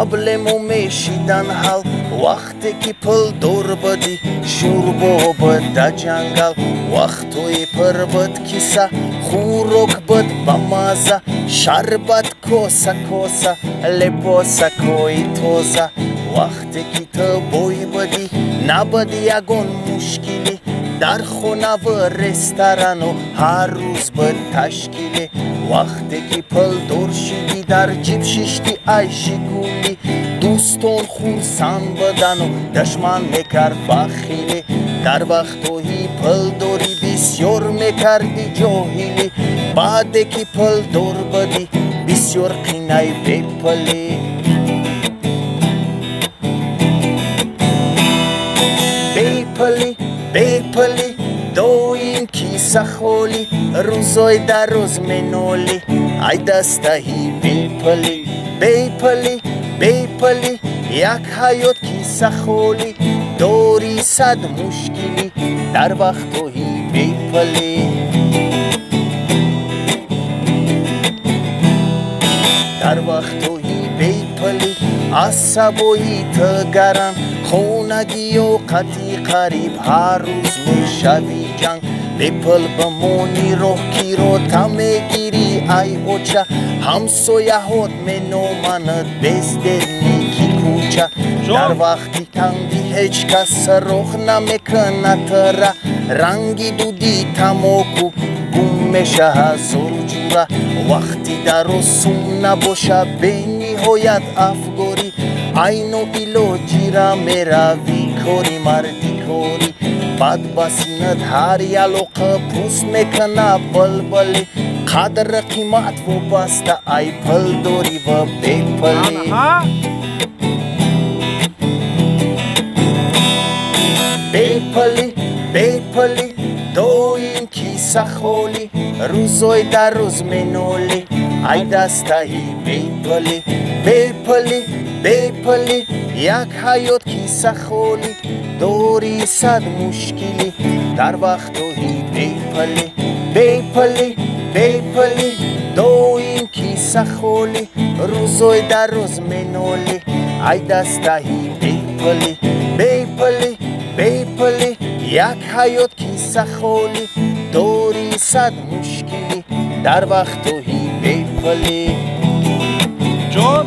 Проблему мешидан ҳал. Вақте ки пулдор будӣ, шӯрбо буд да ҷангал. Вақтҳои пур буд киса, хӯрок буд ба маза. Шарбат коса коса, либосакҳои тоза. Вақте ки ту бой будӣ, набуд ягон мушкилӣ. Дар хонаву ресторану ҳар рӯз буд ташкилӣ. Вақте ки пулдор шидӣ, дар ҷиб шишти ай Жигулӣ. Дӯстон хурсанд будану душман мекард бахилӣ. Дар вақтҳои пулдорӣ бисёр мекарди ҷоҳилӣ. Баъде ки пулдор будӣ, бисёр қинай бепулӣ. Бепулӣ, бепулӣ, доим киса холӣ. Рӯзои дар рӯз менолӣ, ай дастаи бепулӣ. Бепулӣ, бепулӣ, як ҳаёт киса холӣ. Дори сад мушкилӣ дар вақтҳои бепулӣ. Дар вақтҳои бепулӣ асабои ту гаран. Хонагиё қатъи қариб ҳар рӯз мешавӣ ҷанг. Бепул бимонӣ, роҳ кирота мегирӣ ай оча. Ҳамсояҳот меноманад бездельники кӯча. Дар вақти тангӣ ҳеҷ кас роҳ намекунад тура. Ранги дуди тамоку гум мешавад зурҷура. Вақти дароз сум набоша, бениҳоят афгорӣ. Айну илоҷира меравӣ кори мардикорӣ. Бад ба синат ҳар ялоқа пӯст мекунад булбулӣ. Қадр қимат вобаста ай пулдорӣ ва бепулӣ. Бепулӣ, бепулӣ, доим киса холӣ. Рӯзои дар рӯз менолӣ, ай дастаи бепулӣ. Бепулӣ, бепулӣ, як ҳаёт киса холӣ. Дори сад мушкилӣ дар вақтҳои бепулӣ. Бепулӣ, бепулӣ, доим киса холӣ. Рӯзои дар рӯз менолӣ, ай дастаи бепулӣ. Бепулӣ, бепулӣ, як ҳаёт киса холӣ. Дори сад мушкилӣ дар вақтҳои бепулӣ. Ҷон.